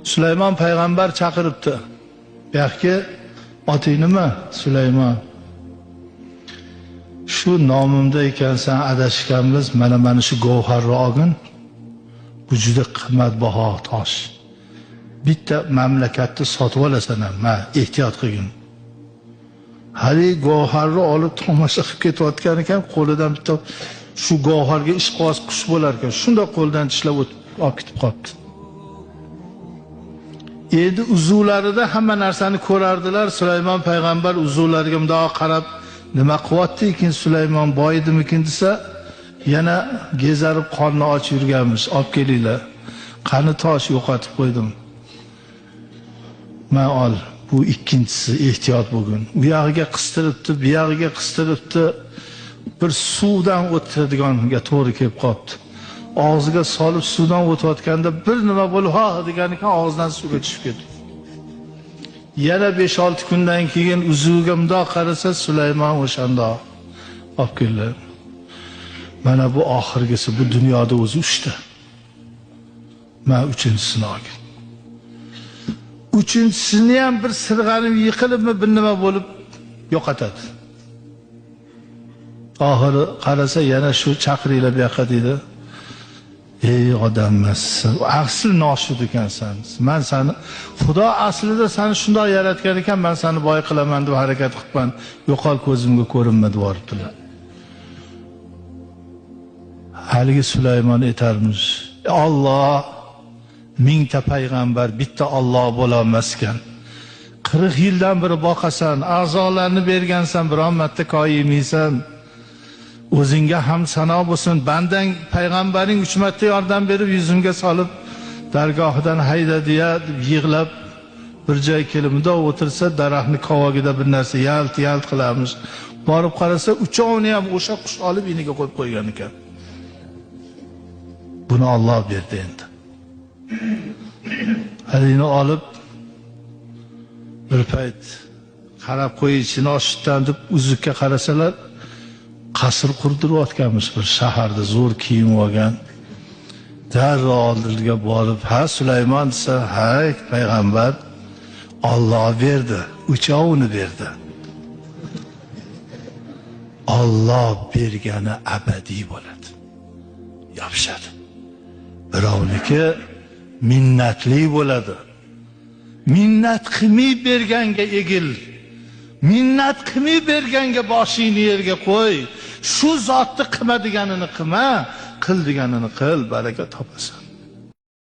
Sulaymon payg'ambar chaqiribdi. Buyoqqa oting nima? Sulaymon. Shu nomimda ekansan, adashganmiz. Mana shu gavharni olgin. Bu juda qimmatbaho tosh. Bitta mamlakatni sotib olasan ham, ma, ehtiyot qilgin. Hali gavharni olib tomosha qilib ketayotgan ekan, qo'lidan bitta shu gavharga ishqiboz qush bo'lar ekan. Shunda qo'ldan tishlab o'tib olib ketib qolibdi. Endi uzuvlarida hamma narsani ko'rardilar. Sulaymon payg'ambar uzuvlariga mundoq qarab, nima qilyapti ekan Sulaymon, boy edimikin desa, yana gezarib qorni och yurganmish. Olib kelinglar. Qani tosh yo'qotib qo'ydim. Ma ol, bu ikkinchisi, ehtiyot bo'lgin. U yog'iga qistiribdi, bu yog'iga qistiribdi. Bir suvdan o'tadiganga to'g'ri kelib qolibdi. Og'ziga solib suvdan o'tayotganda bir nima bo'lib ha degan ekan, og'zidan suvga tushib ketdi. Yana 5-6 kundan keyin uzuviga mundoq qarasa, Sulaymon o'shanda olib keldi. Mana bu oxirgisi, bu dunyoda o'zi uchta. Men uchinchisini olgin. Uchinchisini ham bir sirg'anib yiqilibmi bir nima bo'lib yo'qotadi. Oxiri qarasa yana shu chaqiringlar bu yoqqa deydi. Ey odamsan, asl noshud ekansan. Men seni, Xudo aslida seni shundoq yaratgan ekan, men seni boy qilaman deb harakat qilibman. Yo'qol ko'zimga ko'rinma deb yuboribdilar. Haligi Sulaymon aytarmish, Alloh mingta payg'ambar bitta Alloh bo'la olmas ekan. 40 yildan beri boqasan, a'zolarni bergansan, biron marta koyimaysan. O'zingga ham sano bo'lsin, bandang payg'ambaring 3 marta yordam berib yuzimga solib dargohidan haydadi ya deb yig'lab bir joy kelib mundoq o'tirsa, daraxtni kovogida bir narsa yalt yalt qilamiz. Borib qarasa, uchovini ham o'sha qush olib iniga qo'yib qo'ygan ekan. Buni Alloh berdi endi. Halini olib bir payt qarab qo'yishini noshuddan deb uzukka qarasalar, qasr qurdirayotganmish bir shaharda, zo'r kiyim olgan. Darrov oldiga borib, ha Sulaymon desa, ha payg'ambar, Alloh berdi, uchovini berdi. Alloh bergani abadiy bo'ladi. Yopishadi. Birovniki minnatli bo'ladi. Minnat qilmay berganga egil. Minnat qilmay berganga boshingni yerga qo'y. Shu zotni qilma deganini qilma, qil deganini qil, baraka topasan.